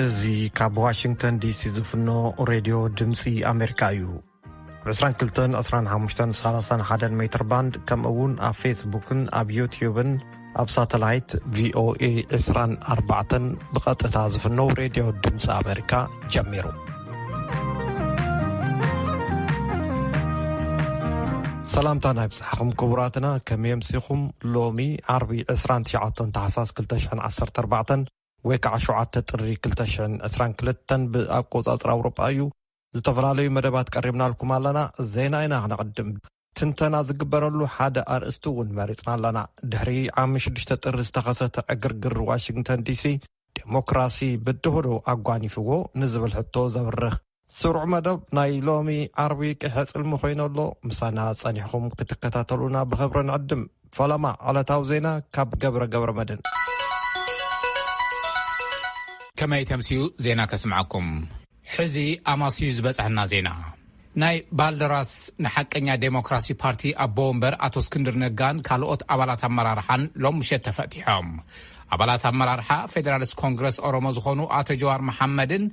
እዚ ካብ ዋሽንግተን ዲሲ ዝፍኖ ሬድዮ ድምፂ ኣሜሪካ እዩ። ብ22-25-31 ሜትር ባንድ፣ ከምኡ እውን ኣብ ፌስቡክን ኣብ ዩትዩብን ኣብ ሳተላይት ቪኦኤ 24 ብቐጥታ ዝፍነው ሬድዮ ድምፂ ኣሜሪካ ጀሚሩ። ሰላምታ ናይ ብጻሕኹም ክቡራትና፣ ከመይ ኣምሲኹም? ሎሚ ዓርቢ 29 ታሕሳስ 2014 ወይ ከዓ 7 ጥሪ 2022 ብኣቆጻጽራ ኣውሮጳ እዩ። ዝተፈላለዩ መደባት ቀሪብናልኩም ኣለና። ዜና ኢና ክነቕድም። ትንተና ዝግበረሉ ሓደ ኣርእስቲ እውን መሪጽና ኣለና። ድሕሪ ዓሚ 6 ጥሪ ዝተኸሰተ ዕግርግር ዋሽንግተን ዲሲ፣ ዴሞክራሲ ብድሆዶ ኣጓኒፍዎ ንዝብል ሕቶ ዘብርህ ስሩዕ መደብ ናይ ሎሚ ዓርቢ ቅሐ ጽልሚ ኮይኑ ኣሎ። ምሳና ጸኒሕኩም ክትከታተሉና ብኽብሪ ንዕድም። ፈለማ ዕለታዊ ዜና ካብ ገብረ ገብረ መድህን። ከመይ ተምስዩ ዜና ከስምዓኩም። ሕዚ ኣማስዩ ዝበጽሐና ዜና። ናይ ባልደራስ ንሓቀኛ ዴሞክራሲ ፓርቲ ኣቦ ወንበር ኣቶ እስክንድር ነጋን ካልኦት ኣባላት ኣመራርሓን ሎም ምሸት ተፈቲሖም። ኣባላት ኣመራርሓ ፌደራሊስት ኮንግረስ ኦሮሞ ዝኾኑ ኣቶ ጀዋር መሓመድን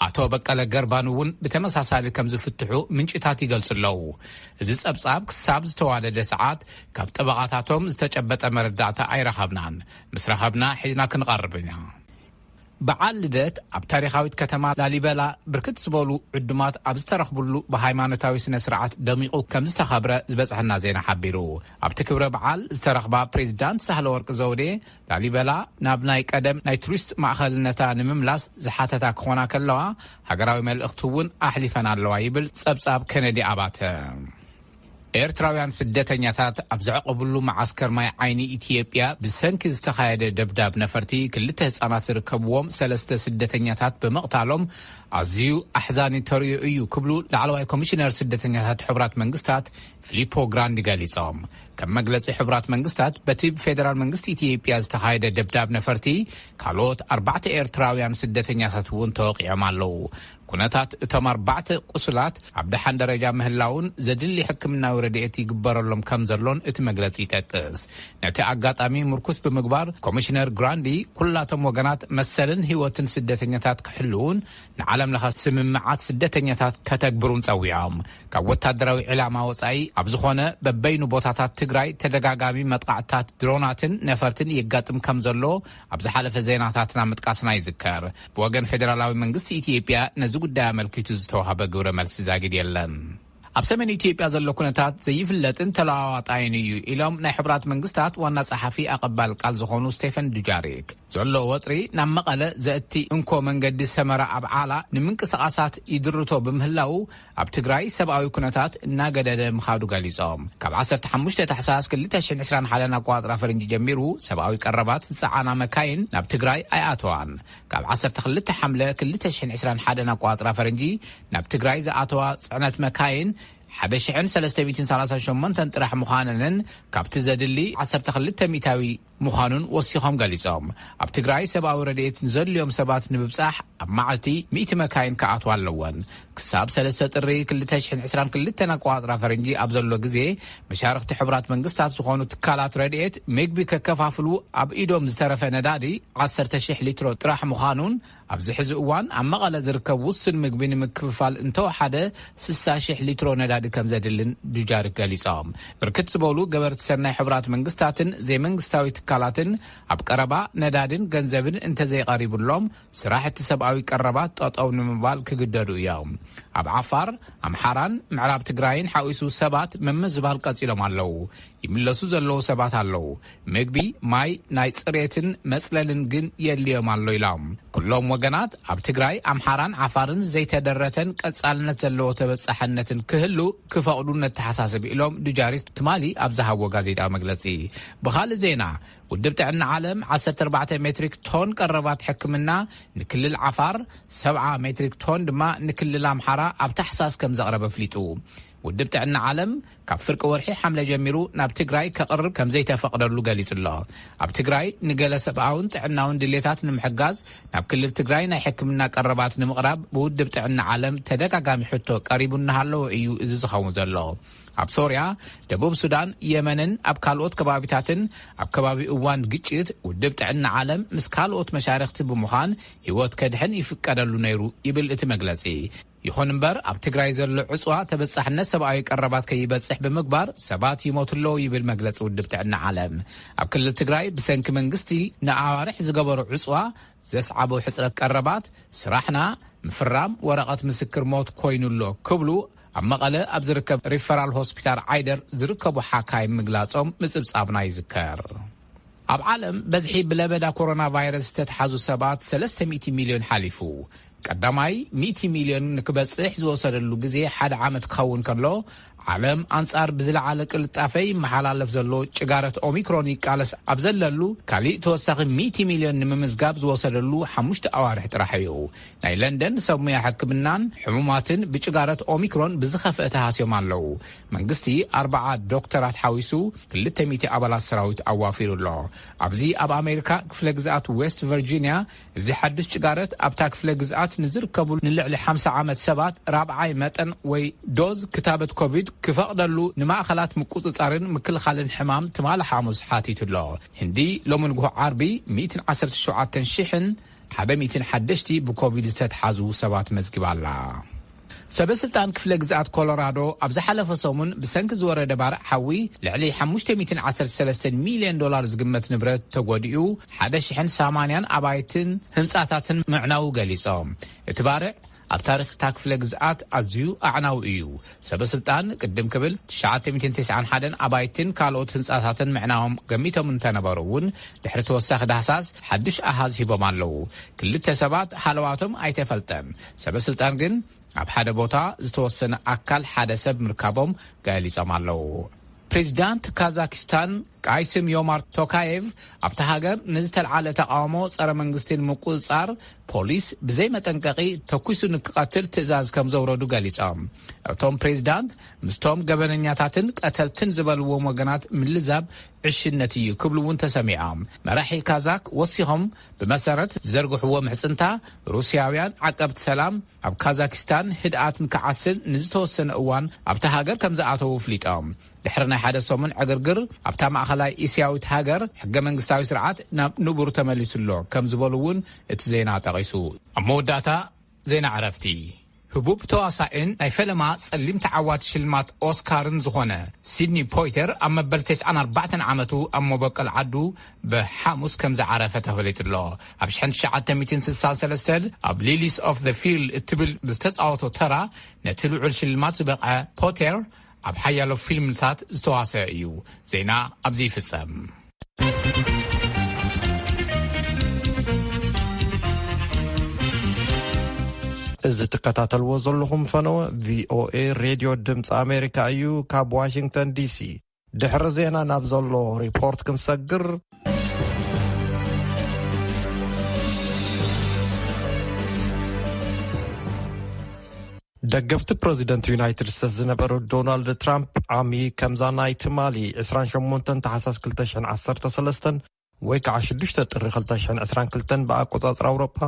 ኣቶ በቀለ ገርባን እውን ብተመሳሳሊ ከም ዝፍትሑ ምንጭታት ይገልጹ ኣለዉ። እዚ ጸብጻብ ክሳብ ዝተዋደደ ሰዓት ካብ ጠበቓታቶም ዝተጨበጠ መረዳእታ ኣይረኸብናን። ምስ ረኸብና ሒዝና ክንቐርብ ኢና። በዓል ልደት ኣብ ታሪኻዊት ከተማ ላሊበላ ብርክት ዝበሉ ዕዱማት ኣብ ዝተረኽብሉ ብሃይማኖታዊ ስነ ስርዓት ደሚቑ ከም ዝተኸብረ ዝበጽሐና ዜና ሓቢሩ። ኣብቲ ክብረ በዓል ዝተረኽባ ፕሬዚዳንት ሳህለ ወርቅ ዘውዴ፣ ላሊበላ ናብ ናይ ቀደም ናይ ቱሪስት ማእኸልነታ ንምምላስ ዝሓተታ ክኾና ከለዋ፣ ሃገራዊ መልእኽቲ እውን ኣሕሊፈን ኣለዋ ይብል ጸብጻብ ከነዲ ኣባተ። ኤርትራውያን ስደተኛታት ኣብ ዘዕቆብሉ መዓስከር ማይ ዓይኒ ኢትዮጵያ ብሰንኪ ዝተኻየደ ደብዳብ ነፈርቲ ክልተ ህጻናት ዝርከብዎም ሰለስተ ስደተኛታት ብምቕታሎም ኣዝዩ ኣሕዛኒ ተርእዮ እዩ ክብሉ ላዕለዋይ ኮሚሽነር ስደተኛታት ሕቡራት መንግስታት ፊሊፖ ግራንዲ ገሊጾም። ከም መግለጺ ሕቡራት መንግስታት፣ በቲ ብፌደራል መንግስቲ ኢትዮጵያ ዝተኻየደ ደብዳብ ነፈርቲ ካልኦት ኣርባዕተ ኤርትራውያን ስደተኛታት እውን ተወቂዖም ኣለዉ። ኩነታት እቶም ኣርባዕተ ቁስላት ኣብ ደሓን ደረጃ ምህላውን ዘድሊ ሕክምናዊ ረድኤት ይግበረሎም ከም ዘሎን እቲ መግለጺ ይጠቅስ። ነቲ ኣጋጣሚ ምርኩስ ብምግባር ኮሚሽነር ግራንዲ ኩላቶም ወገናት መሰልን ህይወትን ስደተኛታት ክሕልውን ንዓለም ለኸ ስምምዓት ስደተኛታት ከተግብሩን ጸዊዖም። ካብ ወታደራዊ ዕላማ ወጻኢ ኣብ ዝኾነ በበይኑ ቦታታት ትግራይ ተደጋጋሚ መጥቃዕትታት ድሮናትን ነፈርትን የጋጥም ከም ዘሎ ኣብ ዝሓለፈ ዜናታትና ምጥቃስና ይዝከር። ብወገን ፌደራላዊ መንግስቲ ኢትዮጵያ ነዚ ጉዳይ ኣመልኪቱ ዝተዋህበ ግብረ መልሲ ዛጊድ የለን። ኣብ ሰሜን ኢትዮጵያ ዘሎ ኩነታት ዘይፍለጥን ተለዋዋጣይን እዩ ኢሎም ናይ ሕቡራት መንግስታት ዋና ጸሓፊ ኣቐባል ቃል ዝኾኑ ስቴፈን ዱጃሪክ። ዘሎ ወጥሪ ናብ መቐለ ዘእቲ እንኮ መንገዲ ሰመራ ኣብ ዓላ ንምንቅስቓሳት ይድርቶ ብምህላው ኣብ ትግራይ ሰብኣዊ ኩነታት እናገደደ ምኻዱ ገሊጾም። ካብ 15 ታሕሳስ 2021 ኣቋጽራ ፈረንጂ ጀሚሩ ሰብኣዊ ቀረባት ዝጸዓና መካይን ናብ ትግራይ ኣይኣተዋን። ካብ 12 ሓምለ 2021 ኣቋጽራ ፈረንጂ ናብ ትግራይ ዝኣተዋ ጽዕነት መካይን 1,338 ጥራሕ ምዃነንን ካብቲ ዘድሊ 12 ሚእታዊ ምዃኑን ወሲኾም ገሊጾም። ኣብ ትግራይ ሰብኣዊ ረድኤት ንዘድልዮም ሰባት ንምብጻሕ ኣብ መዓልቲ ሚእቲ መካይን ክኣትዋ ኣለወን። ክሳብ 3 ጥሪ 2022 ኣቋጽራ ፈረንጂ ኣብ ዘሎ ግዜ፣ መሻርኽቲ ሕቡራት መንግስታት ዝኾኑ ትካላት ረድኤት ምግቢ ከከፋፍሉ ኣብ ኢዶም ዝተረፈ ነዳዲ 10,000 ሊትሮ ጥራሕ ምዃኑን ኣብዚ ሕዚ እዋን ኣብ መቐለ ዝርከብ ውሱን ምግቢ ንምክፍፋል እንተወሓደ 60,000 ሊትሮ ነዳዲ ከም ዘድልን ዱጃሪክ ገሊጾም። ብርክት ዝበሉ ገበርቲ ሰናይ ሕቡራት መንግስታትን ዘይመንግስታዊ ትካላትን ኣብ ቀረባ ነዳድን ገንዘብን እንተዘይቐሪቡሎም ስራሕ እቲ ሰብኣዊ ቀረባት ጠጠው ንምባል ክግደዱ እዮም። ኣብ ዓፋር፣ ኣምሓራን ምዕራብ ትግራይን ሓዊሱ ሰባት ምምዝባል ቀጺሎም ኣለዉ። ይምለሱ ዘለዉ ሰባት ኣለዉ። ምግቢ፣ ማይ፣ ናይ ጽሬትን መጽለልን ግን የድልዮም ኣሎ ኢሎም። ኩሎም ወገናት ኣብ ትግራይ፣ ኣምሓራን ዓፋርን ዘይተደረተን ቀጻልነት ዘለዎ ተበጻሕነትን ክህሉ ክፈቕዱ ነተሓሳስብ ኢሎም ዱጃሪክ ትማሊ ኣብ ዝሃብዎ ጋዜጣዊ መግለጺ። ብኻልእ ዜና፣ ውድብ ጥዕና ዓለም 14 ሜትሪክ ቶን ቀረባት ሕክምና ንክልል ዓፋር፣ 70 ሜትሪክ ቶን ድማ ንክልል ኣምሓራ ኣብ ታሕሳስ ከም ዘቕረበ ኣፍሊጡ። ውድብ ጥዕና ዓለም ካብ ፍርቂ ወርሒ ሓምለ ጀሚሩ ናብ ትግራይ ከቕርብ ከም ዘይተፈቕደሉ ገሊጹ ኣሎ። ኣብ ትግራይ ንገለ ሰብኣውን ጥዕናውን ድሌታት ንምሕጋዝ ናብ ክልል ትግራይ ናይ ሕክምና ቀረባት ንምቕራብ ብውድብ ጥዕና ዓለም ተደጋጋሚ ሕቶ ቀሪቡ እናሃለወ እዩ እዚ ዝኸውን ዘሎ። ኣብ ሶርያ፣ ደቡብ ሱዳን፣ የመንን ኣብ ካልኦት ከባቢታትን ኣብ ከባቢ እዋን ግጭት ውድብ ጥዕና ዓለም ምስ ካልኦት መሻርክቲ ብምዃን ህይወት ከድሕን ይፍቀደሉ ነይሩ ይብል እቲ መግለጺ። ይኹን እምበር ኣብ ትግራይ ዘሎ ዕፅዋ ተበፃሕነት ሰብኣዊ ቀረባት ከይበፅሕ ብምግባር ሰባት ይሞቱ ኣለዉ ይብል መግለፂ ውድብ ጥዕና ዓለም። ኣብ ክልል ትግራይ ብሰንኪ መንግስቲ ንኣዋርሕ ዝገበሩ ዕፅዋ ዘስዓቡ ሕፅረት ቀረባት ስራሕና ምፍራም ወረቐት ምስክር ሞት ኮይኑ ኣሎ ክብሉ ኣብ መቐለ ኣብ ዝርከብ ሪፈራል ሆስፒታል ዓይደር ዝርከቡ ሓካይ ምግላፆም ምፅብፃብና ይዝከር። ኣብ ዓለም በዝሒ ብለበዳ ኮሮና ቫይረስ ዝተትሓዙ ሰባት ሰለስተ ሚእቲ ሚልዮን ሓሊፉ። ቀዳማይ ሚእቲ ሚልዮን ንክበጽሕ ዝወሰደሉ ግዜ ሓደ ዓመት ክኸውን ከሎ፣ ዓለም ኣንጻር ብዝለዓለ ቅልጣፈ ይመሓላለፍ ዘሎ ጭጋረት ኦሚክሮን ይቃለስ ኣብ ዘለሉ፣ ካሊእ ተወሳኺ ሚእቲ ሚልዮን ንምምዝጋብ ዝወሰደሉ ሓሙሽተ ኣዋርሕ ጥራሕ እዩ። ናይ ለንደን ሰብ ሙያ ሕክምናን ሕሙማትን ብጭጋረት ኦሚክሮን ብዝኸፍአ ተሃስዮም ኣለዉ። መንግስቲ ኣርባዓ ዶክተራት ሓዊሱ ክልተ ሚእቲ ኣባላት ሰራዊት ኣዋፊሩ ኣሎ። ኣብዚ ኣብ ኣሜሪካ ክፍለ ግዝኣት ዌስት ቨርጂንያ፣ እዚ ሓድሽ ጭጋረት ኣብታ ክፍለ ግዝኣት ንዝርከቡ ንልዕሊ ሓምሳ ዓመት ሰባት ራብዓይ መጠን ወይ ዶዝ ክታበት ኮቪድ ክፈቕደሉ ንማእኸላት ምቁጽጻርን ምክልኻልን ሕማም ትማሊ ሓሙስ ሓቲቱ ኣሎ። ህንዲ ሎሚ ንግሆ ዓርቢ ሚእትን ዓሰርተ ሸውዓተን ሽሕን ሓደ ሚእትን ሓደሽቲ ብኮቪድ ዝተትሓዙ ሰባት መዝጊባ ኣላ። ሰበ ስልጣን ክፍለ ግዝኣት ኮሎራዶ ኣብ ዝሓለፈ ሰሙን ብሰንኪ ዝወረደ ባርዕ ሓዊ ልዕሊ ሓሙሽተ ሚእትን ዓሰርተ ሰለስተን ሚልዮን ዶላር ዝግመት ንብረት ተጎዲኡ፣ ሓደ ሽሕን ሰማንያን ኣባይትን ህንጻታትን ምዕናዉ ገሊጾም። እቲ ባርዕ ኣብ ታሪኽ እታ ክፍለ ግዝኣት ኣዝዩ ኣዕናዊ እዩ። ሰበ ስልጣን ቅድም ክብል ትሽዓተ ሚእትን ተስዓን ሓደን ኣባይትን ካልኦት ህንጻታትን ምዕናዎም ገሚቶም እንተነበሩ እውን፣ ድሕሪ ተወሳኺ ዳህሳስ ሓድሽ ኣሃዝ ሂቦም ኣለዉ። ክልተ ሰባት ሃለዋቶም ኣይተፈልጠን። ሰበ ስልጣን ግን ኣብ ሓደ ቦታ ዝተወሰነ ኣካል ሓደ ሰብ ምርካቦም ገሊጾም ኣለዉ። ፕሬዚዳንት ካዛኪስታን ቃይስም ዮማር ቶካየቭ ኣብታ ሃገር ንዝተልዓለ ተቃውሞ ጸረ መንግስቲ ንምቁጽጻር ፖሊስ ብዘይ መጠንቀቂ ተኩሱ ንክቐትል ትእዛዝ ከም ዘውረዱ ገሊጾም። እቶም ፕሬዚዳንት ምስቶም ገበነኛታትን ቀተልትን ዝበልዎም ወገናት ምልዛብ ዕሽነት እዩ ክብሉ እውን ተሰሚዖም። መራሒ ካዛክ ወሲኾም ብመሰረት ዝዘርግሕዎ ምሕጽንታ ሩስያውያን ዓቀብቲ ሰላም ኣብ ካዛኪስታን ህድኣት ንክዓስል ንዝተወሰነ እዋን ኣብታ ሃገር ከም ዝኣተዉ ኣፍሊጦም። ድሕሪ ናይ ሓደ ሰሙን ዕግርግር ኣብታ ማእኸላይ እስያዊት ሃገር ሕገ መንግስታዊ ስርዓት ናብ ንቡር ተመሊሱ ኣሎ ከም ዝበሉ እውን እቲ ዜና ጠቒሱ። ኣብ መወዳእታ ዜና ዕረፍቲ። ህቡብ ተዋሳእን ናይ ፈለማ ጸሊም ተዓዋቲ ሽልማት ኦስካርን ዝኾነ ሲድኒ ፖይተር ኣብ መበል ተስዓን ኣርባዕተን ዓመቱ ኣብ መበቆል ዓዱ ብሓሙስ ከም ዝዓረፈ ተፈሊጡ ኣሎ። ኣብ ሽሕን ትሽዓተ ሚእትን ስሳን ሰለስተን ኣብ ሊሊስ ኦፍ ዘ ፊልድ እትብል ዝተጻወቶ ተራ ነቲ ልዑል ሽልማት ዝበቕዐ ፖተር ኣብ ሓያሎ ፊልምታት ዝተዋሰአ እዩ። ዜና ኣብዚ ይፍጸም። እዚ ትከታተልዎ ዘለኹም ፈነወ ቪኦኤ ሬድዮ ድምፂ ኣሜሪካ እዩ። ካብ ዋሽንግተን ዲሲ ድሕሪ ዜና ናብ ዘሎ ሪፖርት ክንሰግር፣ ደገፍቲ ፕረዚደንት ዩናይትድ ስቴትስ ዝነበሩ ዶናልድ ትራምፕ ዓሚ ከምዛ ናይ ትማሊ ዕስራን ሸሞንተን ታሕሳስ ክልተ ሽሕን ዓሰርተ ሰለስተን ወይ ከዓ ሽዱሽተ ጥሪ ክልተ ሽሕን ዕስራን ክልተን ብኣቆጻጽራ ኣውሮፓ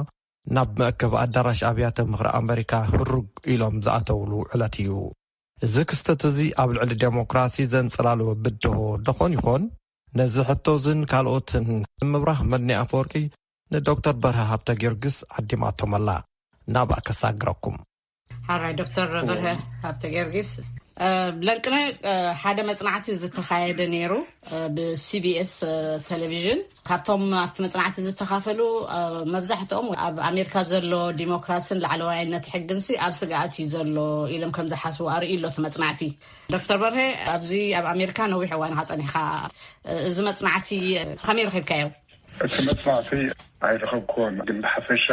ናብ መእከቢ ኣዳራሽ ኣብያተ ምኽሪ ኣመሪካ ህሩግ ኢሎም ዝኣተውሉ ዕለት እዩ። እዚ ክስተት እዚ ኣብ ልዕሊ ዴሞክራሲ ዘንጸላልወ ብድሆ ደኾን ይኾን? ነዚ ሕቶ እዝን ካልኦትን ንምብራህ መድኒ ኣፈወርቂ ንዶክተር በርሀ ሃብተ ጊዮርጊስ ዓዲማቶም ኣላ። ናብኣ ከሳግረኩም። ሓራይ ዶክተር በርሀ ሃብተ ጊዮርጊስ፣ እ፣ ለንቅነ፣ እ፣ ሓደ መጽናዕቲ ዝተኻየደ ነይሩ፣ እ፣ ብሲቢኤስ፣ እ፣ ቴሌቪዥን። ካብቶም ኣብቲ መጽናዕቲ ዝተኻፈሉ፣ እ፣ መብዛሕትኦም ኣብ ኣሜሪካ ዘሎ ዲሞክራስን ላዕለዋይነት ሕግንሲ ኣብ ስግኣት እዩ ዘሎ ኢሎም ከም ዝሓስቡ ኣርእዩ ኣሎ እቲ መጽናዕቲ። ዶክተር በርሀ፣ ኣብዚ ኣብ ኣሜሪካ ነዊሕ እዋን ኢኻ ጸኒሕካ። እ፣ እዚ መጽናዕቲ ከመይ ረኺብካዮ? እቲ መጽናዕቲ ኣይረኸብኩዎን፣ ግን ብሓፈሻ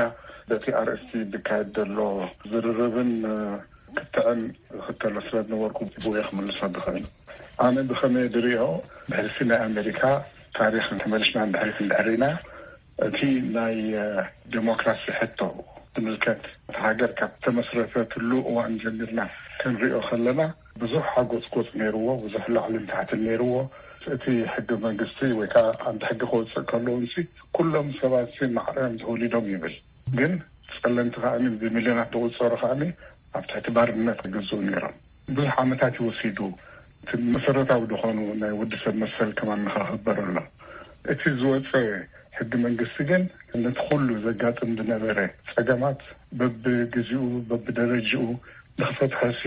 በቲ ኣርእስቲ ዝካየድ ዘሎ ዝርርብን ክትዕን ክተሎ ስለ ዝነበርኩ ብኡ እየ ክምልሶ ዝኽእል። ኣነ ብኸመይ ዝሪኦ፣ ብሕልፊ ናይ ኣሜሪካ ታሪኽ ተመሊስና እንድሕሪት እንድሕሪና፣ እቲ ናይ እ፣ ዴሞክራሲ ሕቶ ዝምልከት፣ እታ ሃገር ካብ ተመስረተትሉ እዋን ጀሚርና ክንሪኦ ከለና ብዙሕ ሓጎጽጎጽ ነይርዎ፣ ብዙሕ ላዕልን ታሕትን ነይርዎ። እቲ ሕገ መንግስቲ ወይ ከዓ ዓንዲ ሕጊ ክወፅእ ከለውንሲ ኩሎም ሰባት ሲ ማዕረም ተወሊዶም ይብል። ግን ጸለምቲ ከዓኒ ብሚልዮናት ተቆጸሩ ከዓኒ ኣብ ትሕቲ ባርነት ክግዝኡ ነይሮም። ብዙሕ ዓመታት ይወሲዱ። እቲ መሰረታዊ ዝኾኑ ናይ ወዲ ሰብ መሰል ከማን ንኸኽበረሎም እቲ ዝወፀ ሕጊ መንግስቲ ግን ነቲ ኩሉ ዘጋጥም ዝነበረ ጸገማት በብግዚኡ በብደረጅኡ ንኽፈትሖሲ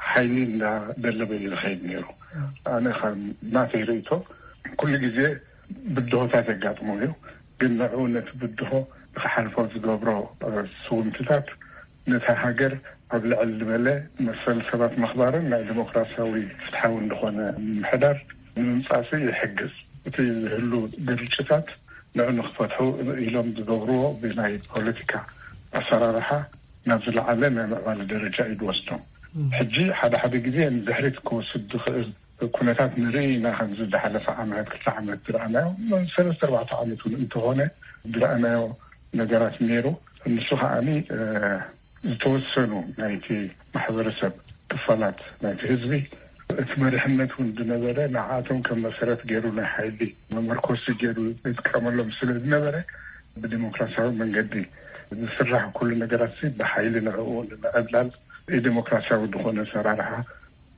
ሓይሊ እንዳደለበ እዩ ዝኸይድ ነይሩ። ኣነ ካብ ናተይ ርእይቶ ኩሉ ግዜ ብድሆታት የጋጥሞ እዩ። ግን ንዕኡ ነቲ ብድሆ ንክሓልፎ ዝገብሮ ስውምትታት ነታ ሃገር ኣብ ልዕል ዝበለ መሰል ሰባት ምኽባርን ናይ ዲሞክራሲያዊ ፍትሓዊ እንደኾነ ምምሕዳር ንምምፃእሲ ይሕግዝ። እቲ ዝህሉ ግርጭታት ንዑ ንክፈትሑ ኢሎም ዝገብርዎ ብናይ ፖለቲካ ኣሰራርሓ ናብ ዝለዓለ ናይ ምዕባለ ደረጃ እዩ ዝወስዶም። ሕጂ ሓደ ሓደ ግዜ ንድሕሪት ክወስድ ዝኽእል ኩነታት ንርኢ ኢና። ከምዚ ዝሓለፈ ዓመት ክልተ ዓመት ዝረኣናዮ ሰለስተ ኣርባዕተ ዓመት እውን እንተኾነ ዝረኣናዮ ነገራት ነይሩ። ንሱ ከዓኒ ዝተወሰኑ ናይቲ ማሕበረሰብ ክፋላት ናይቲ ህዝቢ እቲ መሪሕነት እውን ዝነበረ ንዓኣቶም ከም መሰረት ገይሩ ናይ ሓይሊ መመርኮሲ ገይሩ ዝጥቀመሎም ስለ ዝነበረ ብዲሞክራሲያዊ መንገዲ ዝስራሕ ኩሉ ነገራት ሲ ብሓይሊ ንዕኡ ንምዕብላል ዲሞክራሲያዊ ዝኾነ ኣሰራርሓ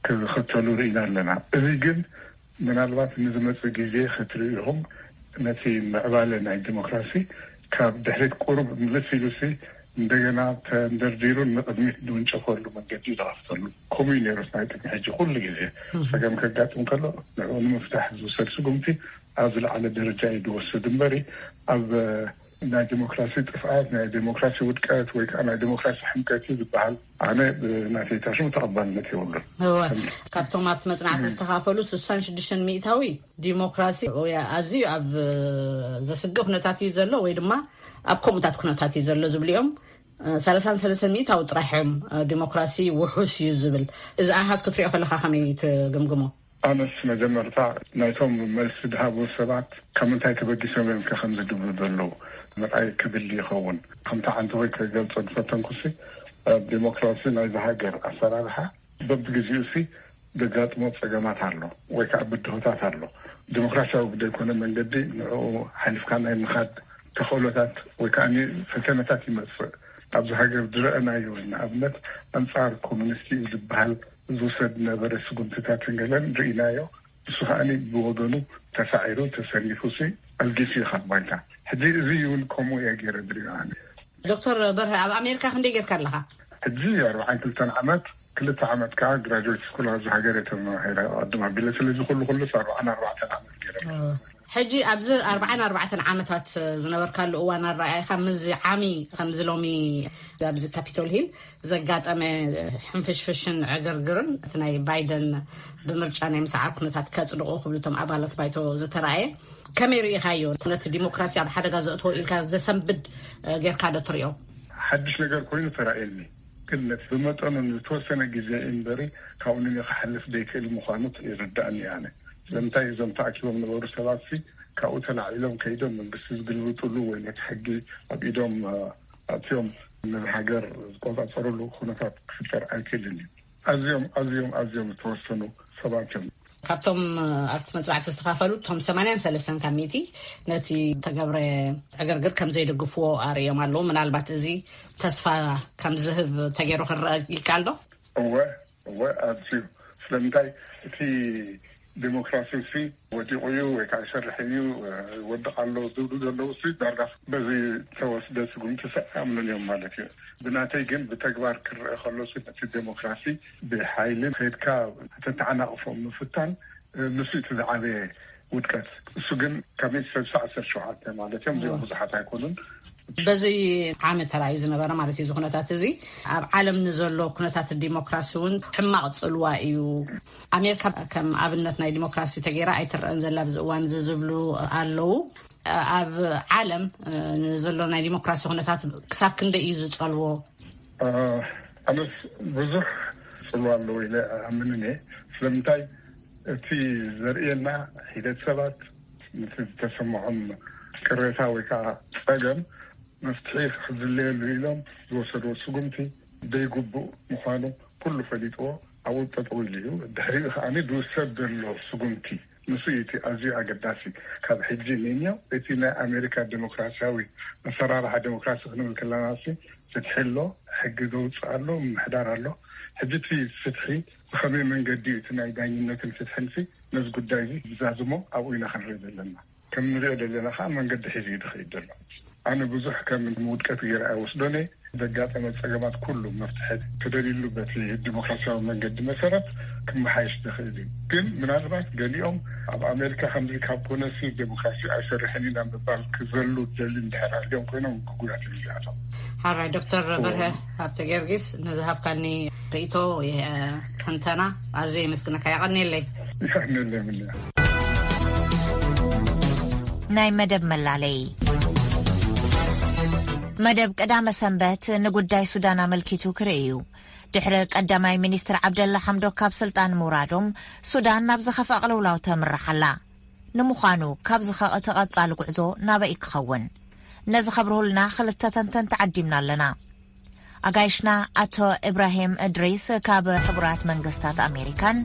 ክኽተሉ ርኢና ኣለና። እዚ ግን ምናልባት ንዝመፅእ ግዜ ክትርኢ ኢኹም ነቲ ምዕባለ ናይ ዲሞክራሲ ካብ ድሕሪት ቁሩብ ምልስ ኢሉሲ እንደገና ተንደርዲሩ ንቕድሚት ዝውንጨፈሉ መንገዲ እዩ ዝኸፍተሉ። ከምኡ እዩ ነይሩ ናይ ቅድሚ ሕጂ ኩሉ ግዜ ጸገም ከጋጥም ከሎ ንዕኡ ንምፍታሕ ዝውሰድ ስጉምቲ ኣብ ዝለዓለ ደረጃ እዩ ዝወስድ እምበሪ ኣብ ናይ ዲሞክራሲ ጥፍኣት ናይ ዲሞክራሲ ውድቀት ወይ ከዓ ናይ ዲሞክራሲ ሕምቀት እዩ ዝበሃል ኣነ ብናተይ ታሽሙ ተቐባልነት የብሉን። እወ፣ ካብቶም ኣብቲ መጽናዕቲ ዝተኻፈሉ ስሳን ሽዱሽተን ሚእታዊ ዲሞክራሲ ወይ ኣዝዩ ኣብ ዘስግእ ኩነታት እዩ ዘሎ ወይ ድማ ኣብ ከምኡታት ኩነታት እዩ ዘሎ ዝብሉ እዮም። ሰላሳን ሰለስተን ሚእታዊ ጥራሕ እዮም ዲሞክራሲ ውሑስ እዩ ዝብል። እዚ ኣሃዝ ክትሪኦ ከለኻ ከመይ ትግምግሞ? ኣነስ መጀመርታ ናይቶም መልሲ ዝሃቡ ሰባት ካብ ምንታይ ተበጊሶም እዮም ከ ከምዚ ዝብሉ ዘለዉ ምርኣይ ክድሊ ይኸውን። ከምቲ ዓንተወይ ክገልጾ ዝፈተንኩሲ ኣብ ዲሞክራሲ ናይዚ ሃገር ኣሰራርሓ በብግዜኡሲ ዘጋጥሞ ጸገማት ኣሎ ወይ ከዓ ብድሆታት ኣሎ። ዲሞክራሲያዊ ብዘይኮነ መንገዲ ንዕኡ ሓሊፍካ ናይ ምኻድ ተኽእሎታት ወይ ከዓ ፈተነታት ይመጽእ። ኣብዚ ሃገር ዝረአናዮ ንኣብነት ኣንጻር ኮሙኒስት እዩ ዝበሃል ዝውሰድ ነበረ ስጉምትታትን ገለን ርኢናዮ። ንሱ ከዓኒ ብወገኑ ተሳዒሩ ተሰኒፉ ሲ ኣልጊሱ እዩ ካብ ባይታ። ሕጂ እዚ እውን ከምኡ እየ ገይረ ዝሪኦ ኣነ። ዶክተር በርሀ ኣብ ኣሜሪካ ክንደይ ጌርካ ኣለኻ? ሕጂ ኣርባዓን ክልተን ዓመት ክልተ ዓመት ከዓ ግራጁዌት ስኩል ኣብዚ ሃገር እየ ተማሂረ ቅድም ኣቢለ ስለዚ ኩሉ ኩሉስ ኣርባዓን ኣርባዕተን ዓመት ገይረ። ሕጂ ኣብዚ ኣርባዓን ኣርባዕተን ዓመታት ዝነበርካሉ እዋን ኣረኣእያኻ ምዚ ዓሚ ከምዚ ሎሚ ኣብዚ ካፒቶል ሂል ዘጋጠመ ሕንፍሽፍሽን ዕግርግርን እቲ ናይ ባይደን ብምርጫ ናይ ምስዓር ኩነታት ከጽድቑ ክብሉ እቶም ኣባላት ባይቶ ዝተራእየ ከመይ ርኢኻዮ? ነቲ ዲሞክራሲ ኣብ ሓደጋ ዘእትዎ ኢልካ ዘሰንብድ ጌርካ ዶ ትሪኦ? ሓድሽ ነገር ኮይኑ ተራእየኒ። ግን ነቲ ብመጠኑ ንዝተወሰነ ግዜ እምበሪ ካብኡ ንክሓልፍ ዘይክእል ምዃኑ ይርዳእኒ ኣነ። ስለምንታይ እዞም ተኣኪቦም ነበሩ ሰባት ሲ ካብኡ ተላዒሎም ከይዶም መንግስቲ ዝግልብጥሉ ወይ ነቲ ሕጊ ኣብ ኢዶም ኣእትዮም ነዚ ሃገር ዝቆጻጸርሉ ኩነታት ክፍጠር ኣይክእልን እዩ። ኣዝዮም ኣዝዮም ኣዝዮም ዝተወሰኑ ሰባት እዮም። ካብቶም ኣብቲ መጽናዕቲ ዝተኻፈሉ እቶም ሰማንያን ሰለስተን ካብ ሚእቲ ነቲ ተገብረ ዕግርግር ከም ዘይደግፍዎ ኣርእዮም ኣለዉ። ምናልባት እዚ ተስፋ ከም ዝህብ ተገይሩ ክረአ ይከኣል ዶ? እወ እወ ኣዝዩ። ስለምንታይ እቲ ዲሞክራሲ ሲ ወዲቑ እዩ ወይ ከዓ ይሰርሕ እዩ ወድቕ ኣሎ ዝብሉ ዘለዉ ሲ ዳርጋ በዚ ተወስደ ስጉምቲ ሲ ኣይኣምኑን እዮም ማለት እዩ። ብናተይ ግን ብተግባር ክረአ ከሎ ሲ ነቲ ዲሞክራሲ ብሓይሊ ከይድካ ተተዓናቕፎ ምፍታን ንሱ እቲ ዝዓበየ ውድቀት። እሱ ግን ካብ ሚእቲ ሰብሳ ዓሰርተ ሸውዓተ ማለት እዮም እዚኦም ብዙሓት ኣይኮኑን። በዚ ዓመት ተራእዩ ዝነበረ ማለት እዩ። እዚ ኩነታት እዚ ኣብ ዓለም ንዘሎ ኩነታት ዲሞክራሲ እውን ሕማቕ ጽልዋ እዩ። ኣሜሪካ ከም ኣብነት ናይ ዲሞክራሲ ተገይራ ኣይትረአን ዘላ ኣብዚ እዋን እዚ ዝብሉ ኣለዉ። ኣብ ዓለም ንዘሎ ናይ ዲሞክራሲ ኩነታት ክሳብ ክንደይ እዩ ዝጸልዎ? ኣነስ ብዙሕ ጽልዋ ኣለዎ ኢለ ኣምንን እየ። ስለምንታይ እቲ ዘርእየና ሒደት ሰባት ነቲ ዝተሰምዖም ቅሬታ ወይ ከዓ ጸገም መፍትሒ ክዝለየሉ ኢሎም ዝወሰድዎ ስጉምቲ ዘይግቡእ ምዃኑ ኩሉ ፈሊጥዎ ኣብኡ ጠጠው ኢሉ እዩ። ድሕሪኡ ከዓኒ ዝውሰድ ዘሎ ስጉምቲ ንሱ እዩ እቲ ኣዝዩ ኣገዳሲ። ካብ ሕጂ ንንዮ እቲ ናይ ኣሜሪካ ዴሞክራሲያዊ ኣሰራርሓ ዴሞክራሲ ክንብል ከለና ሲ ፍትሒ ኣሎ፣ ሕጊ ዘውፅእ ኣሎ፣ ምምሕዳር ኣሎ። ሕጂ እቲ ፍትሒ ብኸመይ መንገዲ እዩ እቲ ናይ ዳኝነትን ፍትሕን ሲ ነዚ ጉዳይ እዚ ዝዛዝሞ ኣብኡ ኢና ክንርኢ ዘለና። ከም ንሪኦ ዘለና ከዓ መንገዲ ሒዙ እዩ ዝኸይድ ዘሎ። ኣነ ብዙሕ ከም ምውድቀት ገይረ ኣይወስዶን እየ። ዘጋጠመ ጸገማት ኩሉ መፍትሒ ተደልዩሉ በቲ ዲሞክራሲያዊ መንገዲ መሰረት ክመሓየሽ ዝኽእል እዩ። ግን ምናልባት ገሊኦም ኣብ ኣሜሪካ ከምዚ ካብ ኮነሲ ዴሞክራሲ ኣይሰርሕን ኢና ምባል ክዘሉ ዝደሊ እንድሕር ኣልዮም ኮይኖም ግጉያት እዮም እዚኣቶም። ሓራይ ዶክተር በርሀ ሃብተ ጊዮርጊስ ንዝሃብካኒ ርእይቶ ትንተና ኣዝየ የመስግነካ። የቐንየለይ። ይኸነለ ምንያ ናይ መደብ መላለይ። መደብ ቀዳመ ሰንበት ንጉዳይ ሱዳን ኣመልኪቱ ክርኢ እዩ። ድሕሪ ቀዳማይ ሚኒስትር ዓብደላ ሓምዶክ ካብ ስልጣን ምውራዶም፣ ሱዳን ናብ ዝኸፍአ ቅልውላው ተምርሕ ኣላ። ንምዃኑ ካብዚ ኸ እቲ ቀጻሊ ጉዕዞ ናበይ ክኸውን? ነዚ ከብርሁልና ክልተ ተንተንቲ ዓዲምና ኣለና። ኣጋይሽና ኣቶ ኢብራሂም እድሪስ ካብ ሕቡራት መንግስታት ኣሜሪካን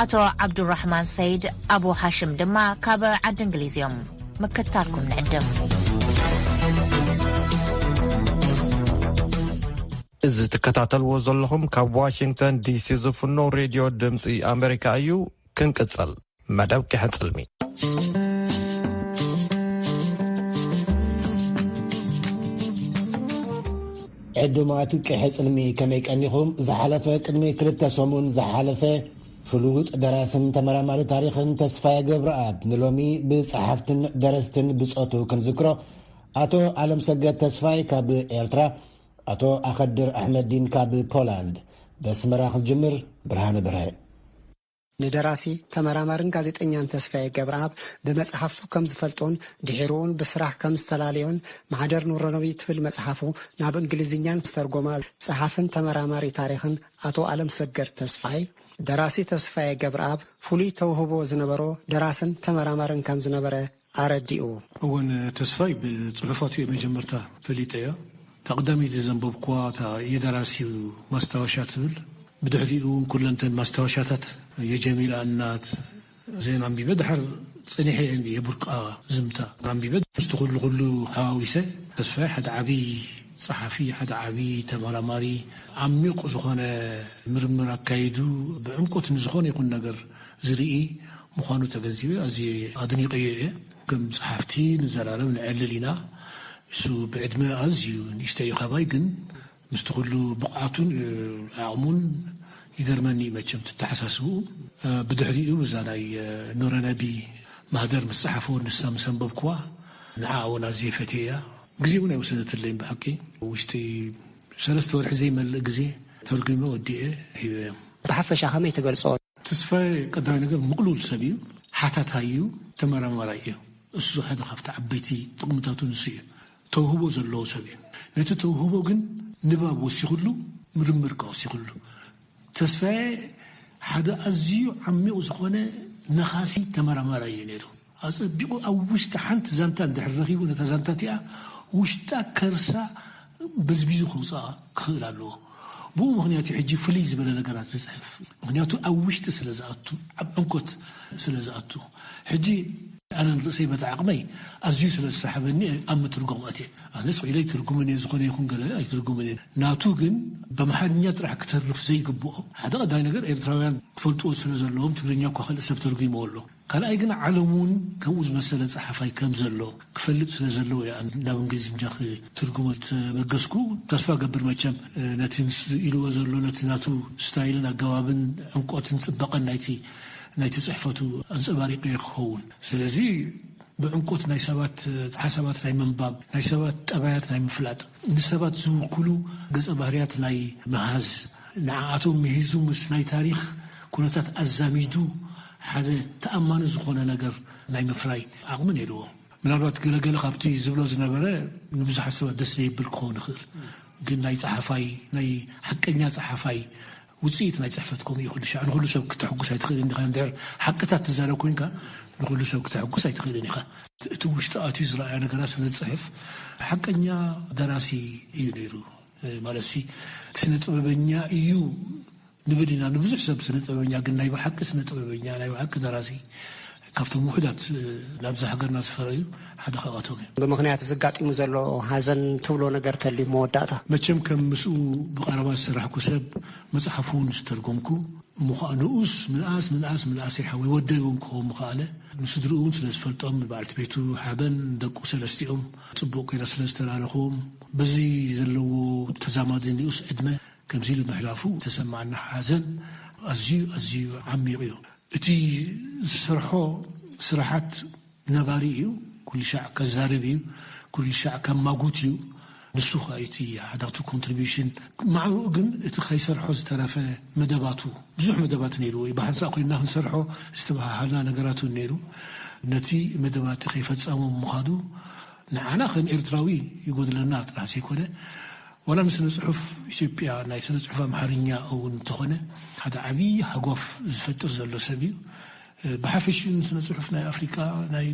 ኣቶ ዓብዱራሕማን ሰይድ ኣቡ ሓሽም ድማ ካብ ዓዲ እንግሊዝ እዮም። ምክትታልኩም ንዕድም። እዚ ትከታተልዎ ዘለኹም ካብ ዋሽንግተን ዲሲ ዝፍኖ ሬድዮ ድምፂ ኣሜሪካ እዩ። ክንቅፅል። መደብ ቂሐ ፅልሚ። ዕዱማት ቂሐ ፅልሚ ከመይ ቀኒኹም? ዝሓለፈ ቅድሚ ክልተ ሰሙን ዝሓለፈ ፍሉጥ ደራስን ተመራማሪ ታሪኽን ተስፋዬ ገብረኣብ ንሎሚ ብጸሓፍትን ደረስትን ብጾቱ ክንዝክሮ፣ ኣቶ ኣለምሰገድ ተስፋይ ካብ ኤርትራ፣ ኣቶ ኣኸድር ኣሕመዲን ካብ ፖላንድ። በስመራ ክንጅምር። ብርሃነ በርሀ። ንደራሲ ተመራማርን ጋዜጠኛን ተስፋዬ ገብረኣብ ብመጽሓፍቱ ከም ዝፈልጦን ድሒሩ እውን ብስራሕ ከም ዝተላለዮን ማሕደር ኑረነቢ ትብል መጽሓፉ ናብ እንግሊዝኛ ዝተርጎማ ጸሓፍን ተመራማሪ ታሪኽን ኣቶ ኣለምሰገድ ተስፋይ፣ ደራሲ ተስፋዬ ገብረኣብ ፍሉይ ተውህቦ ዝነበሮ ደራስን ተመራማርን ከም ዝነበረ ኣረዲኡ። እወን፣ ተስፋይ ብጽሑፋቱ እየ መጀመርታ ፈሊጠዮ። እታ ቀዳመይቲ ዘንበብኩዋ እታ የደራሲው ማስታወሻ ትብል፣ ብድሕሪኡ እውን ኩለንተን ማስታወሻታት የጀሚላ እናት እዚአን ኣንቢበ፣ ድሓር ጸኒሐ እየ የቡርቃ ዝምታ ኣንቢበ። ምስቲ ኩሉ ኩሉ ሓዋዊሰ፣ ተስፋይ ሓደ ዓቢ ጸሓፊ፣ ሓደ ዓቢ ተመራማሪ፣ ዓሚቕ ዝኾነ ምርምር ኣካይዱ፣ ብዕምቆት ንዝኾነ ይኹን ነገር ዝርኢ ምዃኑ ተገንዚበ፣ ኣዝየ ኣድኒቐዮ እየ። ከም ጸሓፍቲ ንዘላለም ንዕልል ኢና። እሱ ብዕድመ ኣዝዩ ንእሽተይ እዩ ካባይ፣ ግን ምስቲ ኩሉ ብቕዓቱን ዓቕሙን ይገርመኒ እዩ መቸም ተተሓሳስብኡ። ብድሕሪኡ ብዛ ናይ ኑረነቢ ማህደር ምስ ጸሓፎ፣ ንሳ ምስ ኣንበብኩዋ፣ ንዓ እውን ኣዝየ ፈትየያ። ግዜ እውን ኣይወሰደትለይን ብሓቂ። ውሽጢ ሰለስተ ወርሒ ዘይመልእ ግዜ ተርጉመ ወዲኤ ሂበዮም። ብሓፈሻ ከመይ ትገልጾ? ተስፋዬ ቀዳማይ ነገር ምቕሉል ሰብ እዩ፣ ሓታታይ እዩ፣ ተመራማራይ እዩ። እሱ ሓደ ካብቲ ዓበይቲ ጥቕምታቱ ንሱ እዩ። ተውህቦ ዘለዎ ሰብ እዩ። ነቲ ተውህቦ ግን ንባብ ወሲኹሉ፣ ምርምር ከ ወሲኹሉ። ተስፋዬ ሓደ ኣዝዩ ዓሚቕ ዝኾነ ነኻሲ ተመራማራይ እዩ ነይሩ። ኣጸቢቑ ኣብ ውሽጢ ሓንቲ ዛንታ እንድሕር ረኺቡ፣ ነታ ዛንታ እቲኣ ውሽጣ ከርሳ በዝቢዙ ከውፅኣ ክኽእል ኣለዎ። ብኡ ምኽንያት እዩ ሕጂ ፍልይ ዝበለ ነገራት ዝፅሕፍ። ምኽንያቱ ኣብ ውሽጢ ስለ ዝኣቱ፣ ኣብ ዕምቆት ስለ ዝኣቱ። ሕጂ ኣነ ንርእሰይ በቲ ዓቕመይ ኣዝዩ ስለ ዝሰሓበኒ ኣብ ምትርጓም ኣትየ። ኣነስ ኢለ ኣይትርጉምን እየ፣ ዝኾነ ይኹን ገለ ኣይትርጉምን እየ። ናቱ ግን ብኣምሓርኛ ጥራሕ ክተርፍ ዘይግብኦ፣ ሓደ ቀዳማይ ነገር ኤርትራውያን ክፈልጥዎ ስለ ዘለዎም፣ ትግርኛ እኳ ካልእ ሰብ ተርጉምዎ ኣሎ። ካልኣይ ግን ዓለም እውን ከምኡ ዝመሰለ ጸሓፋይ ከም ዘሎ ክፈልጥ ስለ ዘለዎ እየ ናብ እንግሊዝኛ ክትርጉሞ ተበገስኩ። ተስፋ ገብር መቸም ነቲ ንሱ ኢልዎ ዘሎ፣ ነቲ ናቱ ስታይልን ኣገባብን ዕምቆትን ጽባቐን ናይቲ ናይቲ ጽሕፈቱ ኣንጸባሪቑ ክኸውን። ስለዚ ብዕምቆት ናይ ሰባት ሓሳባት ናይ ምንባብ፣ ናይ ሰባት ጠባያት ናይ ምፍላጥ፣ ንሰባት ዝውክሉ ገጸ ባህርያት ናይ ምሃዝ፣ ንዓኣቶም ምሂዙ ምስ ናይ ታሪኽ ኩነታት ኣዛሚዱ ሓደ ተኣማኒ ዝኾነ ነገር ናይ ምፍራይ ዓቕሚ ነይርዎ። ምናልባት ገለገለ ካብቲ ዝብሎ ዝነበረ ንብዙሓት ሰባት ደስ ዘይብል ክኸውን ይኽእል፣ ግን ናይ ጸሓፋይ፣ ናይ ሓቀኛ ጸሓፋይ ውጽኢት ናይ ጽሕፈት ከምኡ እዩ። ኩሉ ሻዕ ንኹሉ ሰብ ክተሕጉስ ኣይትኽእልን ኢኻ። እንድሕር ሓቅታት ትዛረብ ኮንካ ንኹሉ ሰብ ክተሕጉስ ኣይትኽእልን ኢኻ። እቲ ውሽጢ ኣትዩ ዝረኣዮ ነገራት ስለ ዝጽሕፍ ሓቀኛ ደራሲ እዩ ነይሩ። ማለት ሲ ስነ ጥበበኛ እዩ ንብል ኢና ንብዙሕ ሰብ። ስነ ጥበበኛ ግን ናይ ብሓቂ ስነ ጥበበኛ፣ ናይ ብሓቂ ደራሲ ካብቶም ውሑዳት ናብዛ ሃገርና ዝፈረዩ ሓደ ካብኣቶም እዩ። ብምኽንያት ዘጋጢሙ ዘሎ ሓዘን ትብሎ ነገር ተልዩ መወዳእታ? መቸም ከም ምስኡ ብቐረባ ዝሰራሕኩ ሰብ፣ መጽሓፉ እውን ዝተርጎምኩ፣ እሞ ኸኣ ንኡስ ምንኣስ ምንኣስ ምንኣስ ይሓወይ ወደይ እውን ክኸውን ምኸኣለ፣ ንስድርኡ እውን ስለ ዝፈልጦም፣ ንበዓልቲ ቤቱ ሓበን፣ ደቁ ሰለስቲኦም ጽቡቕ ገይረ ስለ ዝተላለኽዎም፣ በዚ ዘለዎ ተዛማዲ ንኡስ ዕድመ ከምዚ ኢሉ ምሕላፉ ተሰማዕና ሓዘን ኣዝዩ ኣዝዩ ዓሚቕ እዩ። እቲ ዝሰርሖ ስራሓት ነባሪ እዩ። ኩሉ ሻዕ ከዛርብ እዩ። ኩሉ ሻዕ ከማጉት እዩ። ንሱ ኸኣ እቲ ሓዳቱ ኮንትሪቢሽን። ማዕረኡ ግን እቲ ከይሰርሖ ዝተረፈ መደባቱ፣ ብዙሕ መደባት ነይርዎ እዩ። ብሓንሳእ ኮይንና ክንሰርሖ ዝተበሃሃልና ነገራት እውን ነይሩ። ነቲ መደባት ከይፈጸሞ ምዃኑ ንዓና ከም ኤርትራዊ ይጎድለና ጥራሕ ዘይኮነ፣ ዋላ ንስነ ጽሑፍ ኢትዮጵያ፣ ናይ ስነ ጽሑፍ ኣምሓርኛ እውን እንተኾነ፣ ሓደ ዓብዪ ሃጓፍ ዝፈጥር ዘሎ ሰብ እዩ። ብሓፈሽኡ ንስነ ጽሑፍ ናይ ኣፍሪቃ፣ ናይ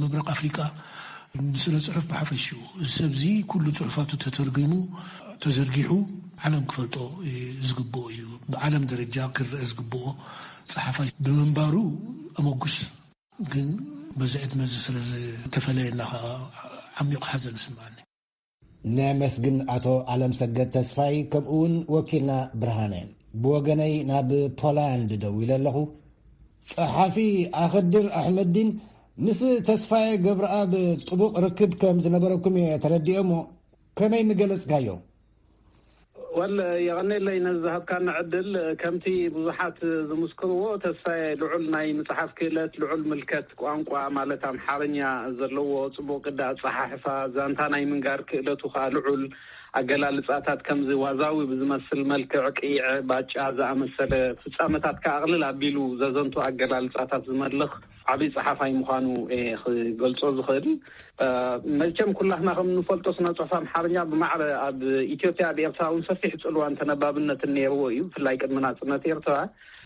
ምብራቕ ኣፍሪቃ፣ ንስነ ጽሑፍ ብሓፈሽኡ፣ እዚ ሰብዚ ኩሉ ጽሑፋቱ ተተርጒሙ፣ ተዘርጊሑ፣ ዓለም ክፈልጦ ዝግብኦ እዩ። ብዓለም ደረጃ ክረአ ዝግብኦ ጸሓፋይ ብምንባሩ እመጉስ። ግን በዚ ዕድመ እዚ ስለ ዝተፈለየና ኸኣ ዓሚቕ ሓዘን ይስምዓኒ። ነመስግን ኣቶ ኣለምሰገድ ተስፋይ፣ ከምኡውን ወኪልና ብርሃነ። ብወገነይ ናብ ፖላንድ ደዊለ ኣለኹ። ጸሓፊ ኣኸድር ኣሕመዲን ምስ ተስፋዬ ገብረኣብ ጥቡቕ ርክብ ከም ዝነበረኩም እየ ተረዲኤ እሞ፣ ከመይ ምገለጽካዮ? ወል፣ የቐኔለይ ነዚ ዝሃብካና ዕድል። ከምቲ ብዙሓት ዝምስክርዎ፣ ተስፋዬ ልዑል ናይ ምጽሓፍ ክእለት፣ ልዑል ምልከት ቋንቋ ማለት ኣምሓርኛ ዘለዎ፣ ጽቡቕ ቅዲ ኣጸሓሕፋ፣ ዛንታ ናይ ምንጋር ክእለቱ ኸኣ ልዑል፣ ኣገላልጻታት ከምዚ ዋዛዊ ብዝመስል መልክዕ ቅይዐ ባጫ ዝኣመሰለ ፍጻመታት ከኣ ቅልል ኣቢሉ ዘዘንቱ ኣገላልጻታት ዝመልኽ ዓብዪ ጸሓፋይ ምዃኑ እየ ክገልጾ ዝኽእል። እ፣ መቸም ኩላትና ከም እንፈልጦ ስነ ጽሑፍ ኣምሓርኛ ብማዕረ ኣብ ኢትዮጵያ፣ ኣብ ኤርትራ እውን ሰፊሕ ጽልዋን ተነባብነትን ነይርዎ እዩ፣ ብፍላይ ቅድሚ ናጽነት ኤርትራ።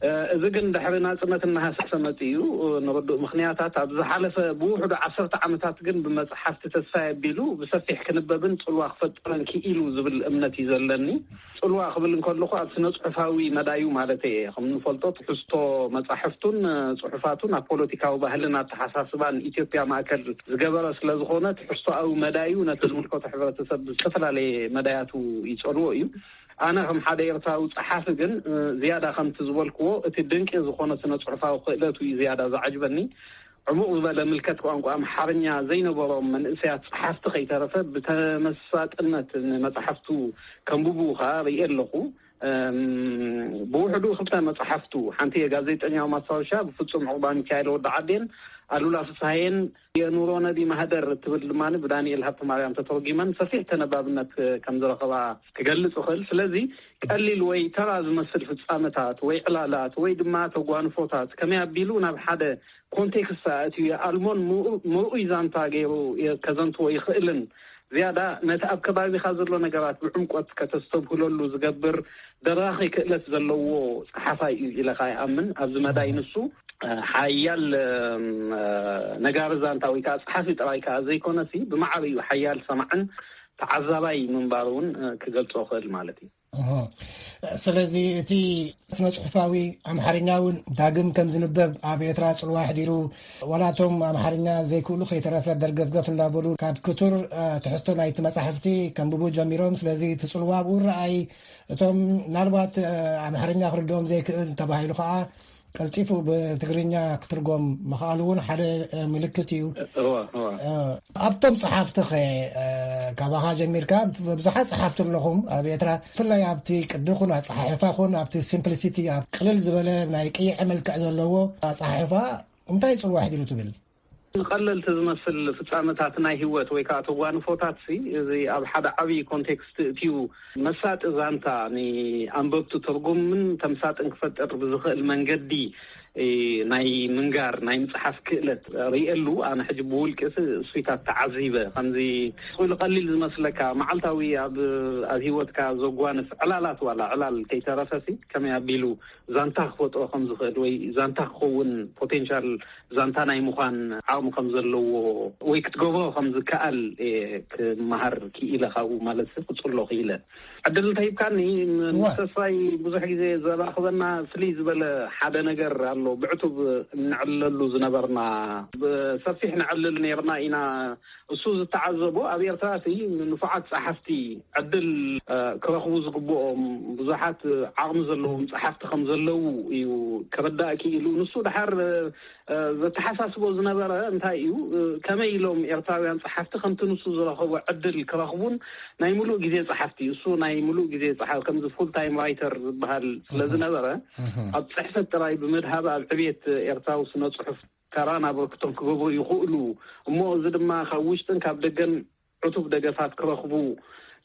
እ፣ እዚ ግን ድሕሪ ናጽነት እናሃሰሰ መጺኡ እዩ፣ እ፣ ንርዱእ ምኽንያታት። ኣብ ዝሓለፈ ብውሕዱ ዓሰርተ ዓመታት ግን ብመጽሓፍቲ ተስፋዬ ኣቢሉ ብሰፊሕ ክንበብን ጽልዋ ክፈጥርን ክኢሉ ዝብል እምነት እዩ ዘለኒ። ጽልዋ ክብል እንከለኹ ኣብ ስነ ጽሑፋዊ መዳዩ ማለት እየ። ከም እንፈልጦ ትሕዝቶ መጻሕፍቱን፣ እ፣ ጽሑፋቱን ኣብ ፖለቲካዊ ባህልን ኣተሓሳስባን ኢትዮጵያ ማእከል ዝገበረ ስለ ዝኾነ፣ ትሕዝቶኣዊ መዳዩ ነቲ ዝምልከቶ ሕብረተሰብ ብዝተፈላለየ መዳያቱ ይጸልዎ እዩ። ኣነ ከም ሓደ ኤርትራዊ ጸሓፊ ግን፣ እ፣ ዝያዳ ከምቲ ዝበልክዎ፣ እቲ ድንቂ ዝኾነ ስነ ጽሑፋዊ ክእለቱ እዩ ዝያዳ ዝዓጅበኒ። ዕሙቕ ዝበለ ምልከት ቋንቋ ኣምሓርኛ ዘይነበሮም መንእሰያት ጸሓፍቲ ከይተረፈ ብተመሳጥነት ንመጻሕፍቱ ከንብቡ ከኣ ርእየ ኣለኹ። እም፣ ብውሕዱ ክልተ መጻሕፍቱ፣ ሓንቲ የጋዜጠኛው ማስታወሻ ብፍጹም ዑቕባሚካኤል ወዲ ዓዴን ኣሉላ ፍስሃየን የኑሮ ነቢ ማህደር እትብል ድማ ብዳንኤል ሃብተማርያም ተተርጒመን ሰፊሕ ተነባብነት ከም ዝረኸባ ክገልጽ እኽእል። ስለዚ ቀሊል ወይ ተራ ዝመስል ፍጻመታት ወይ ዕላላት ወይ ድማ ተጓንፎታት ከመይ ኣቢሉ ናብ ሓደ ኮንቴክስት ኣእትዩ የኣልሞን ምኡ-፣ ምርኡይ ዛንታ ገይሩ የ-፣ ከዘንትዎ ይኽእልን ዝያዳ ነቲ ኣብ ከባቢኻ ዘሎ ነገራት ብዕምቆት ከተስተብህለሉ ዝገብር ደራኺ ክእለት ዘለዎ ጸሓፋይ እዩ ኢለ ከኣ ይኣምን። ኣብዚ መዳይ ንሱ፣ እ፣ ሓያል፣ እም፣ እ፣ ነጋሪ ዛንታ ወይ ከኣ ጸሓፊ ጥራይ ከኣ ዘይኮነሲ ብማዕረ እዩ ሓያል ሰማዕን ተዓዛባይ ምንባሩ እውን፣ እ፣ ክገልጾ እኽእል ማለት እዩ። እህ። ስለዚ እቲ ስነ ጽሑፋዊ ኣምሓርኛ እውን ዳግም ከም ዝንበብ ኣብ ኤርትራ ጽልዋ ኣሕዲሩ፣ ዋላ እቶም ኣምሓርኛ ዘይክእሉ ከይተረፈ ደርገፍገፍ እንዳበሉ ካብ ክቱር፣ እ፣ ትሕዝቶ ናይቲ መጻሕፍቲ ከንብቡ ጀሚሮም። ስለዚ እቲ ጽልዋ ኣብኡ ይረኣይ። እቶም ምናልባት፣ እ፣ ኣምሓርኛ ክርድኦም ዘይክእል ተባሂሉ ከኣ ቀልጢፉ ብትግርኛ ክትርጎም ምኽኣሉ እውን ሓደ፣ እ፣ ምልክት እዩ። እወ፣ እወ። እ፣ ኣብቶም ጸሓፍቲ ኸ፣ እ፣ ካባኻ ጀሚርካ ብዙሓት ጸሓፍቲ ኣለኹም ኣብ ኤርትራ፣ ብፍላይ ኣብቲ ቅዲ ኹን ኣጸሓሕፋ ኹን ኣብቲ ሲምፕሊሲቲ፣ ኣብ ቅልል ዝበለ ናይ ቅይዐ መልክዕ ዘለዎ ኣጸሓሕፋ እንታይ ጽልዋ ኣሕዲሩ ትብል? ንቐለልቲ ዝመስል ፍጻመታት ናይ ህይወት ወይ ከኣ ተጓንፎታት ሲ፣ እዚ ኣብ ሓደ ዓብዪ ኮንቴክስት እትዩ መሳጢ ዛንታ ንኣንበብቲ ትርጉምን ተምሳጥን ክፈጥር ብዝኽእል መንገዲ ናይ ምንጋር ናይ ምጽሓፍ ክእለት ርእየሉ። ኣነ ሕጂ ብውልቂ እሱ ኢታት ተዓዚበ። ከምዚ ኢሉ ቀሊል ዝመስለካ፣ መዓልታዊ ኣብ ኣብ ህይወትካ ዘጓንፍ ዕላላት፣ ዋላ ዕላል ከይተረፈሲ ከመይ ኣቢሉ ዛንታ ክፈጥሮ ከም ዝኽእል ወይ ዛንታ ክኸውን ፖቴንሻል ዛንታ ናይ ምዃን ዓቕሚ ከም ዘለዎ ወይ ክትገብሮ ከም ዝከኣል እየ ክመሃር ክኢለ፣ ካብኡ ማለት ክጽሎ ክኢለ። ዕድል እንተሂብካኒ፣ ምስ ተስፋይ ብዙሕ ግዜ ዘራኽበና ፍልይ ዝበለ ሓደ ነገር ኣሎ። ብዕቱብ እንዕለሉ ዝነበርና፣ ብሰፊሕ ንዕልል ነይርና ኢና። እሱ ዝተዓዘቦ፣ ኣብ ኤርትራ እቲ ንፉዓት ጸሓፍቲ ዕድል ክረኽቡ ዝግብኦም ብዙሓት ዓቕሚ ዘለዎም ጸሓፍቲ ከም ዘለዉ እዩ ክርዳእ ክኢሉ። ንሱ ድሓር ዘተሓሳስቦ ዝነበረ እንታይ እዩ፣ ከመይ ኢሎም ኤርትራውያን ጸሓፍቲ ከምቲ ንሱ ዝረኸቦ ዕድል ክረኽቡን፣ ናይ ምሉእ ግዜ ጸሓፍቲ፣ እሱ ናይ ምሉእ ግዜ ጸሓ-፣ ከምዚ ፉል ታይም ራይተር ዝበሃል ስለ ዝነበረ፣ ኣብ ጽሕፈት ጥራይ ብምድሃብ ኣብ ዕብየት ኤርትራዊ ስነ ጽሑፍ ተራን ኣበርክቶን ክገብሩ ይኽእሉ። እሞ እዚ ድማ ካብ ውሽጥን ካብ ደገን ዕቱብ ደገፋት ክረኽቡ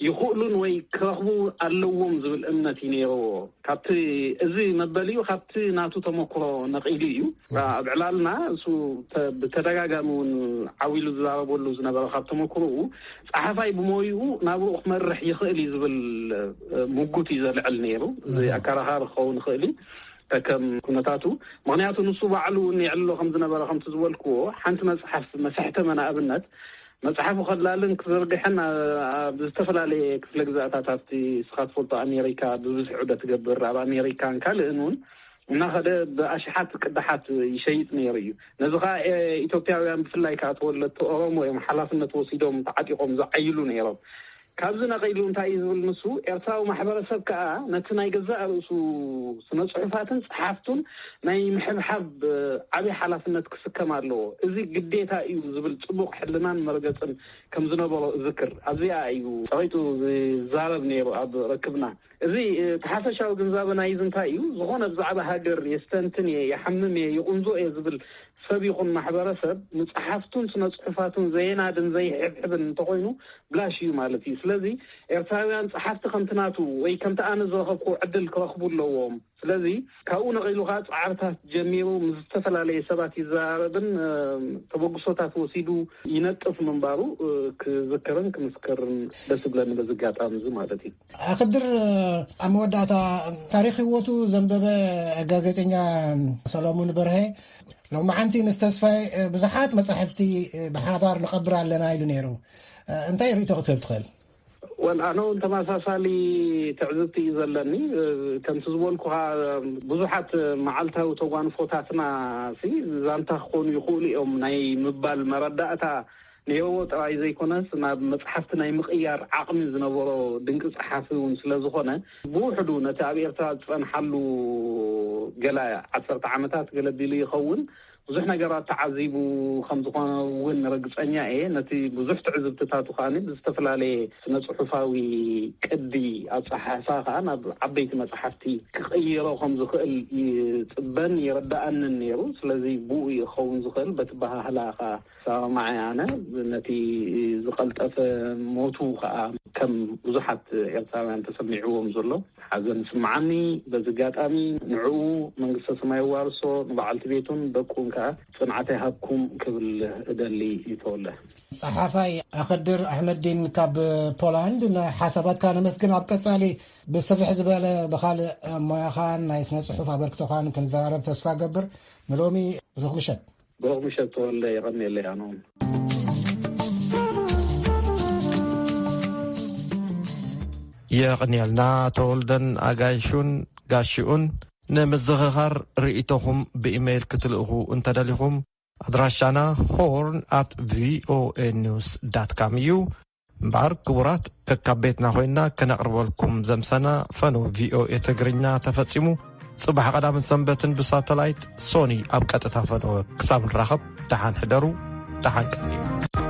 ይኽእሉን ወይ ክረኽቡ ኣለዎም ዝብል እምነት እዩ ነይርዎ። ካብቲ፣ እዚ መበሊኡ ካብቲ ናቱ ተመክሮ ነቒሉ እዩ። ኣብ ዕላልና እሱ ተ-፣ ብተደጋጋሚ እውን ዓው ኢሉ ዝዛረበሉ ዝነበረ፣ ካብ ተመክሮኡ ጸሓፋይ ብሞይኡ ናብኡ ክመርሕ ይኽእል እዩ ዝብል፣ እ፣ ምጉት እዩ ዘልዕል ነይሩ። እዚ ኣከራኻሪ ክኸውን ይኽእል እዩ ከም ኩነታቱ። ምኽንያቱ ንሱ ባዕሉ እውን የዕልሎ ከም ዝነበረ፣ ከምቲ ዝበልክዎ፣ ሓንቲ መጽሓፍ መሰሕተመ ንኣብነት መጽሓፉ ከላልን ክዝርግሕን ኣ-፣ ኣብ ዝተፈላለየ ክፍለ ግዛእታት ኣብቲ ንስኻ ትፈልጦ ኣሜሪካ ብብዝሒ ዑደት ትገብር፣ ኣብ ኣሜሪካን ካልእን እውን እናኸደ ብኣሽሓት ቅዳሓት ይሸይጥ ነይሩ እዩ። ነዚ ኸኣ ኤ-፣ ኢትዮጵያውያን ብፍላይ ከኣ ተወለድቲ ኦሮሞ እዮም ሓላፍነት ወሲዶም ተዓጢቖም ዝዓይሉ ነይሮም። ካብዚ ነቒሉ እንታይ እዩ ዝብል ንሱ፣ ኤርትራዊ ማሕበረሰብ ከኣ ነቲ ናይ ገዛእ ርእሱ ስነ ጽሑፋትን ጸሓፍቱን ናይ ምሕብሓብ ዓቢ ሓላፍነት ክስከም ኣለዎ። እዚ ግዴታ እዩ ዝብል ጽቡቕ ሕልናን መርገጽን ከም ዝነበሮ እዝክር። ኣብዚኣ እዩ ጸቒጡ ዝዛረብ ነይሩ ኣብ ርክብና። እዚ፣ እ፣ እቲ ሓፈሻዊ ግንዛበ ናይዚ እንታይ እዩ? ዝኾነ ብዛዕባ ሃገር የስተንትን እየ፣ ይሓምም እየ፣ ይቑንዞ እየ ዝብል ሰብ ይኹን ማሕበረሰብ ንጸሓፍቱን ስነ ጽሑፋቱን ዘየናድን ዘይሕብሕብን እንተኾይኑ ብላሽ እዩ ማለት እዩ። ስለዚ ኤርትራውያን ጸሓፍቲ ከምቲ ናቱ ወይ ከምቲ ኣነ ዝረኸብኩ ዕድል ክረኽቡ ኣለዎም። ስለዚ ካብኡ ነቒሉ ኸኣ ጻዕርታት ጀሚሩ ምስ ዝተፈላለየ ሰባት ይዘራረብን፣ እ፣ ተበግሶታት ወሲዱ ይነጥፍ ምንባሩ፣ እ፣ ክዝክርን ክምስክርን ደስ ይብለኒ በዚ ኣጋጣሚ እዚ ማለት እዩ። ኣኽድር፣ ኣብ መወዳእታ ታሪኽ ህይወቱ ዘንበበ ጋዜጠኛ ሰሎሙን በርሀ፣ ሎማዓንቲ ምስ ተስፋይ ብዙሓት መጻሕፍቲ ብሓባር ንቐብር ኣለና ኢሉ ነይሩ። እንታይ ርእይቶ ክትህብ ትኽእል? ወል፣ ኣነ እውን ተመሳሳሊ ትዕዝብቲ እዩ ዘለኒ። ከምቲ ዝበልኩኻ፣ ብዙሓት መዓልታዊ ተጓንፎታትና ሲ ዛንታ ክኾኑ ይኽእሉ እዮም ናይ ምባል መረዳእታ ነይርዎ ጥራይ ዘይኮነስ፣ ናብ መጽሓፍቲ ናይ ምቕያር ዓቕሚ ዝነበሮ ድንቂ ጸሓፊ እውን ስለ ዝኾነ፣ ብውሕዱ ነቲ ኣብ ኤርትራ ዝጸንሓሉ ገለ ዓሰርተ ዓመታት ገለ ቢሉ ይኸውን፣ ብዙሕ ነገራት ተዓዚቡ ከም ዝኾነ እውን ርግጸኛ እየ። ነቲ ብዙሕ ትዕዝብትታቱ ከኣ ብዝተፈላለየ ስነ ጽሑፋዊ ቅዲ ኣጸሓሕፋ ከኣ ናብ ዓበይቲ መጽሓፍቲ ክቕይሮ ከም ዝኽእል ይጽበን ይርድኣንን ነይሩ። ስለዚ ብኡ እዩ ክኸውን ዝኽእል። በቲ ኣበሃህላ ከኣ ሰማማዕ እየ ኣነ። ነቲ ዝቐልጠፈ ሞቱ ከኣ ከም ብዙሓት ኤርትራውያን ተሰሚዕዎም ዘሎ ሓዘን ይስምዓኒ። በዚ ኣጋጣሚ ንዕኡ መንግስተ ሰማይ የዋርሶ፣ ንበዓልቲ ቤቱን ደቁን ከኣ ጽንዓት ይሃብኩም ክብል እደሊ እዩ ተወልደ። ጸሓፋይ ኣኸድር ኣሕመዲን ካብ ፖላንድ፣ ንሓሳባትካ ነመስግን። ኣብ ቀጻሊ ብስፍሕ ዝበለ ብኻልእ ሞያኻን ናይ ስነ ጽሑፍ ኣበርክቶኻን ክንዘራረብ ተስፋ እገብር። ንሎሚ ብሩኽ ምሸት። ብሩኽ ምሸት ተወልደ፣ የቐንየለይ ኣነ እውን። የቐንየልና ተወልደን ኣጋይሹን ጋሽኡን። ንምዝኽኻር ርእይቶኹም ብኢሜይል ክትልእኹ እንተደሊኹም፣ ኣድራሻና ሆርን ኣት ቪኦኤ ኒውስ ዳት ካም እዩ። እምበኣር ክቡራት፣ ከካብ ቤትና ኮይንና ከነቕርበልኩም ዘምሰና ፈነወ ቪኦኤ ትግርኛ ተፈጺሙ። ጽባሕ ቀዳምን ሰንበትን ብሳተላይት ሶኒ ኣብ ቀጥታ ፈነወ ክሳብ ንራኸብ፣ ደሓን ሕደሩ፣ ደሓን ቀንዩ።